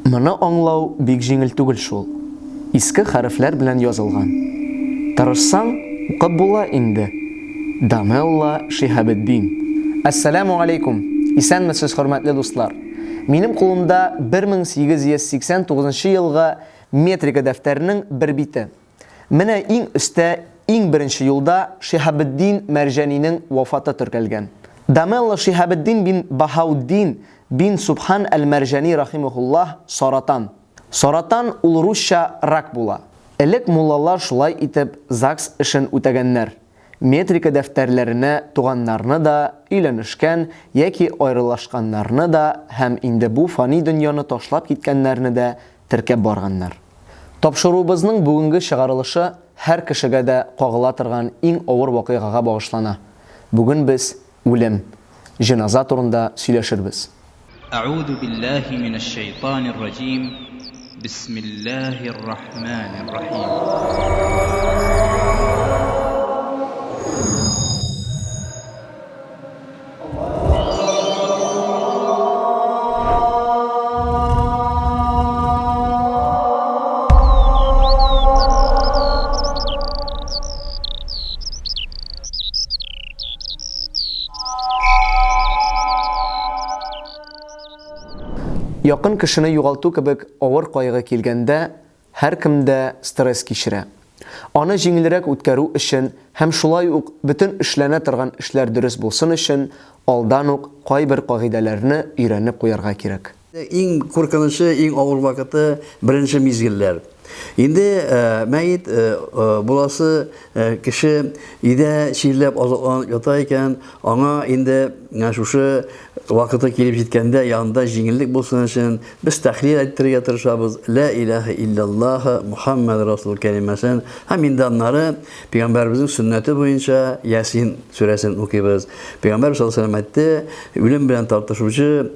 Моны аңлау бик җиңел түгел шул. Иске хәрефләр белән язылган. Тырышсаң, укып була инде. Дамелла Шиһабетдин. Әссәләмү алейкум! Исәнмесез, хөрмәтле дуслар! Минем кулымда 1889 елгы метрика дәфтәренең бер бите. Менә иң өстә, иң беренче юлда Шиһабетдин Мәрҗанинең вафаты теркәлгән. Дамелла Шиһабетдин бин Баһаутдин бин Субхан әл-Мәрҗани рахимаһуллаһ саратан. Саратан ул русча рак була. Элек муллалар шулай итеп ЗАГС эшен үтәгәннәр. Метрика дәфтәрләренә туганнарны да, өйләнешкән яки аерылашканнарны да һәм инде бу фани дөньяны ташлап киткәннәрне дә теркәп барганнар. Тапшыруыбызның бүгенге чыгарылышы һәр кешегә дә кагыла торган иң авыр вакыйгага багышлана. Бүген без үлем, җеназа турында сөйләшербез. Әгъузу биллаһи минәш-шәйтанир раҗим, бисмиллаһир рахманир рахим. Якын кешене югалту кебек авыр кайгы килгәндә, һәркем дә стресс кичерә. Аны җиңелрәк үткәрү өчен һәм шулай ук бөтен эшләнә торган эшләр дөрес булсын өчен алдан ук кайбер кагыйдәләрне өйрәнеп куярга кирәк. Иң куркынычы, иң авыр вакыты, беренче мизгелләр. Инде мәет буласы кеше өйдә чирләп азапланып ята икән, аңа инде шушы вакыты килеп җиткәндә янында җиңеллек булсын өчен без тәхлил әйттерергә тырышабыз, Лә илаһә илляллаһ, Мухаммәд Расул кәлимәсен һәм инде аннары Пәйгамбәребезнең сөннәте буенча Ясин сүрәсен укыйбыз. Пәйгамбәр саллаллаһу алейһи ва сәлләм әйтте, үлем белән тартышучы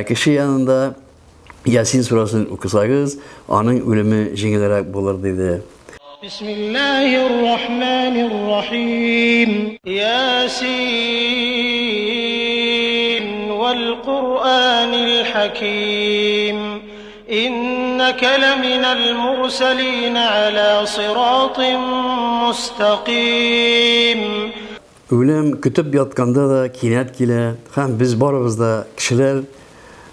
кеше янында Ясин сүрәсен укысагыз, аның үлеме җиңелрәк булыр, диде. Бисмиллаһир рахманир рахим. Ясин вәл Куръанил хаким. Иннәкә ләминәл мурсәлин галә сиратин мустәкыйм. Үлем көтеп ятканда да кинәт килә һәм без барыбыз да кешеләр,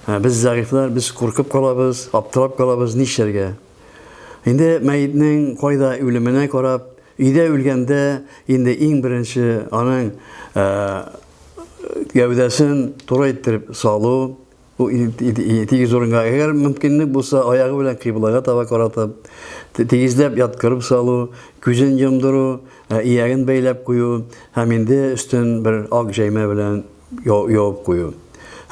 без зәгыйфьләр, без куркып калабыз, аптырап калабыз, нишләргә? Инде мәетнең кайда үлеменә карап, өйдә үлгәндә инде иң беренче аның гәүдәсен туры иттереп салу, Тигез урынга, әгәр мөмкинлек булса, аягы белән кыйблага таба каратып, тигезләп яткырып салу, күзен йомдыру, ияген бәйләп кую һәм инде өстен бер ак җәймә белән ябып кую.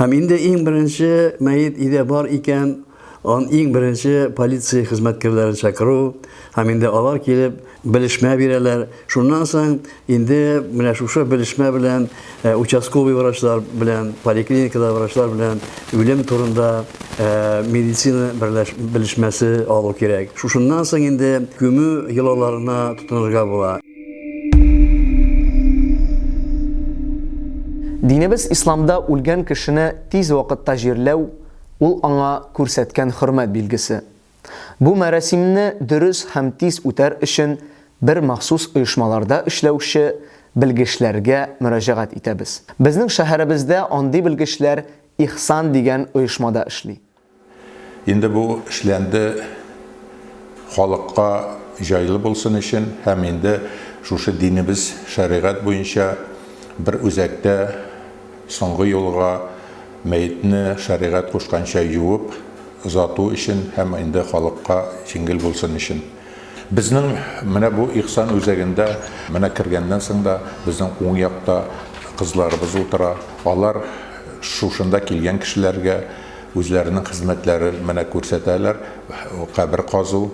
Һәм инде иң беренче мәет өйдә бар икән, ан иң беренче полиция хезмәткәрләрен чакыру һәм инде алар килеп белешмә бирәләр. Шуннан соң инде менә шушы белешмә белән э, участковый врачлар белән, поликлиникада врачлар белән үлем турында э, медицина берләш, белешмәсе алу кирәк. Шушыннан соң инде күмү йолаларына тотынырга була. Динебез исламда үлгән кешене тиз вакытта җирләү, ул аңа күрсәткән хөрмәт билгесе. Бу мәрасимне дөрес һәм тиз үтәр өчен бер махсус оешмаларда эшләүче белгечләргә мөрәҗәгать итәбез. Безнең шәһәребездә андый белгечләр Ихсан дигән оешмада эшли. Инде бу эшләнде халыкка җайлы булсын өчен һәм инде шушы динебез шәригать буенча бер үзәктә соңгы юлга Мәетне шәригать кушканча юып, озату өчен һәм инде халыкка җиңел булсын өчен. Безнең менә бу Ихсан үзәгендә менә кергәннән соң да безнең уң якта кызларыбыз утыра. Алар шушында килгән кешеләргә үзләренең хезмәтләрен менә күрсәтәләр, кабер казу,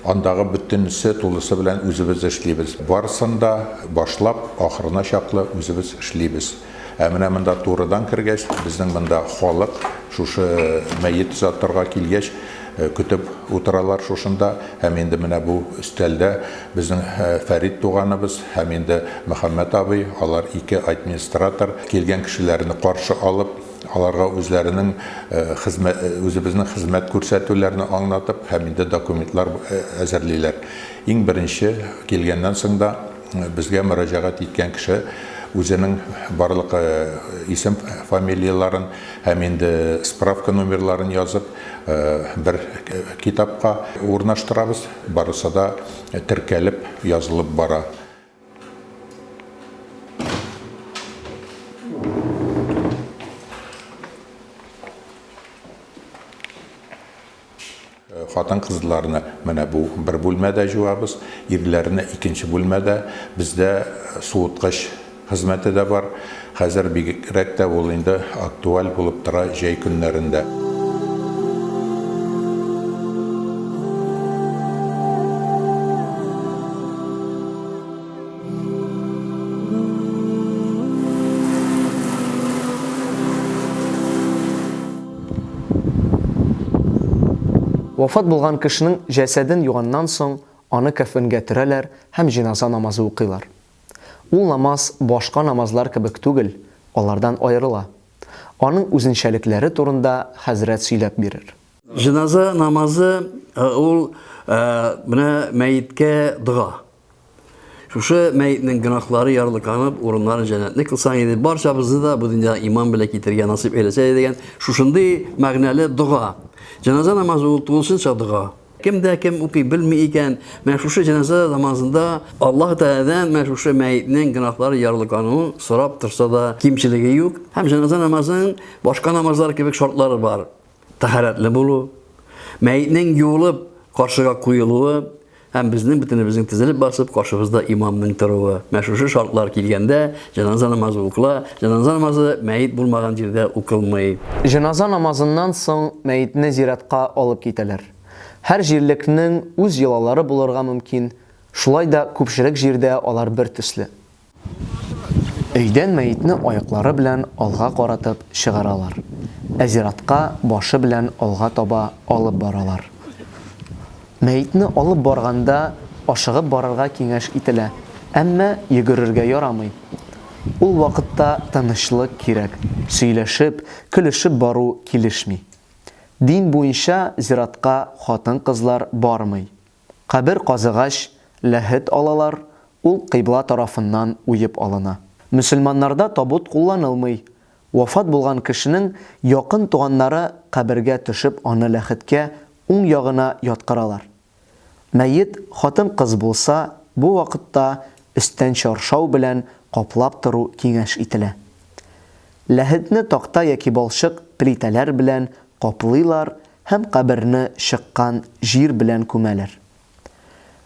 Андагы бөтенесе тулысы белән үзебез эшлибез. Барысын да башлап, ахырына чаклы үзебез эшлибез. Ә менә монда турыдан кергәч, безнең монда халык шушы мәет озатырга килгәч, көтеп утыралар шушында. Һәм инде менә бу өстәлдә безнең Фәрит туганыбыз һәм инде Мөхәммәт абый, алар ике администратор, килгән кешеләрне каршы алып, Аларга үзләренең хезмәт, үзебезнең хезмәт күрсәтүләрне аңлатып һәм инде документлар әзерлиләр. Иң беренче килгәннән соң да безгә мөрәҗәгать иткән кеше үзенең барлык исем фамилияләрен һәм инде справка номерларын язып бер китапка урнаштырабыз. Барысы да теркәлеп, язылып бара. Хатын-кызларны менә бу бер бүлмәдә җуабыз, ирләрне икенче бүлмәдә. Бездә суыткыч хезмәте дә бар. Хәзер бигрәк тә ул инде актуаль булып тора җәй көннәрендә. Вафат булган кешенең җәсәден юганнан соң, аны кәфенгә төрәләр һәм җеназа намазы укыйлар. Ул намаз башка намазлар кебек түгел, алардан аерыла. Аның үзенчәлекләре турында хәзрәт сөйләп бирер. Җеназа намазы ул менә мәеткә дога. Шушы мәетнең гөнаһлары ярлыканып, урыннарын җәннәтле кылсаң иде, барчабызны да бу дөньяга иман белән китергә насыйп әйләсә иде дигән шушындый мәгънәле дога. Җеназа намазы ул тулысынча дога. Кем дә кем укый белми икән, менә шушы җеназа намазында Аллаһ Тәгаләдән менә шушы мәетнең гөнаһлары ярлыкануын сорап торса да кимчелеге юк. Һәм җеназа намазының башка намазлар кебек шартлары бар. Тәһарәтле булу, мәетнең юылып каршыга куелуы һәм безнең бөтенебезнең тезелеп басып каршыбызда имамның торуы. Менә шушы шартлар килгәндә җеназа намазы укыла. Җеназа намазы мәет булмаган җирдә укылмый. Җеназа намазыннан соң мәетне зиратка алып китәләр. Һәр җирлекнең үз йолалары булырга мөмкин, шулай да күпчелек җирдә алар бер төсле. Өйдән мәетне аяклары белән алга каратып чыгаралар, ә зиратка башы белән алга таба алып баралар. Мәетне алып барганда ашыгып барырга киңәш ителә, әмма йөгерергә ярамый. Ул вакытта тынычлык кирәк, сөйләшеп, көлешеп бару килешми. Дин буенча зиратка хатын-кызлар бармый. Кабер казыгач, ләхет алалар, ул кыйбла тарафыннан уеп алына. Мөселманнарда табут кулланылмый. Вафат булган кешенең якын туганнары кабергә төшеп аны ләхеткә уң ягына яткыралар. Мәет хатын-кыз булса, бу вакытта өстән чаршау белән каплап тору киңәш ителә. Ләхетне такта яки балчык плитәләр белән каплыйлар һәм каберне чыккан җир белән күмәләр.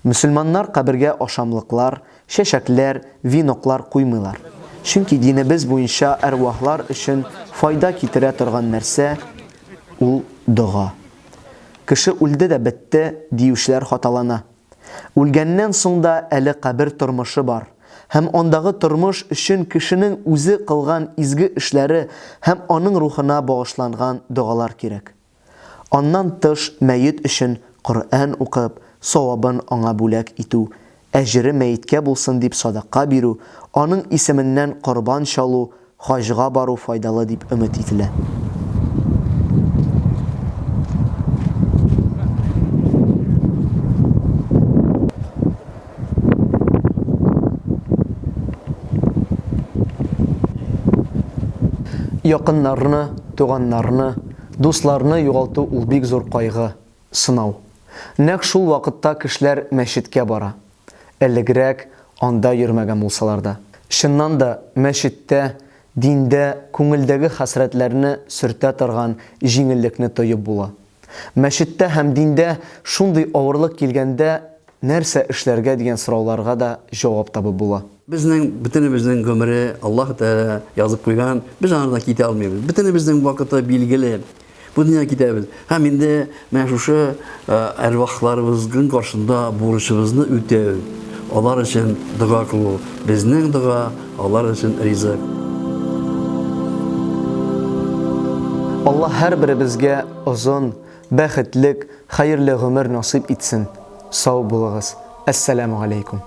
Мөселманнар кабергә ашамлыклар, чәчәкләр, веноклар куймыйлар. Чөнки динебез буенча әрвахлар өчен файда китерә торган нәрсә, ул дога. Кеше үлде дә бетте, диючеләр хаталана. Үлгәннән соң да әле кабер тормышы бар һәм андагы тормыш өчен кешенең үзе кылган изге эшләре һәм аның рухына багышланган догалар кирәк. Аннан тыш мәет өчен Коръән укып, савабын аңа бүләк итү, әҗере мәеткә булсын дип садака бирү, аның исеменнән корбан чалу, хаҗга бару файдалы дип өмет ителә. Якыннарны, туганнарны, дусларны югалту ул бик зур кайгы, сынау. Нәкъ шул вакытта кешеләр мәчеткә бара. Элегрәк анда йөрмәгән булсалар да. Чыннан да, мәчеттә, диндә күңелдәге хәсрәтләрне сөртә торган җиңеллекне тоеп була. Мәчеттә һәм диндә шундый авырлык килгәндә нәрсә эшләргә дигән сорауларга да җавап табып була. Безнең бөтенебезнең гомере Аллаһ Тәгалә язып куйган, без аңардан китә алмыйбыз. Бөтенебезнең вакыты билгеле. Бу дөньяга китәбез. Һәм инде менә шушы әрвахларыбызның каршында бурычыбызны үтәү, алар өчен дога кылу, безнең дога алар өчен ризык. Аллаһ һәрберебезгә озын, бәхетлек, хәерле гомер насыйп итсен. Сау булыгыз. Әссәламү галәйкүм.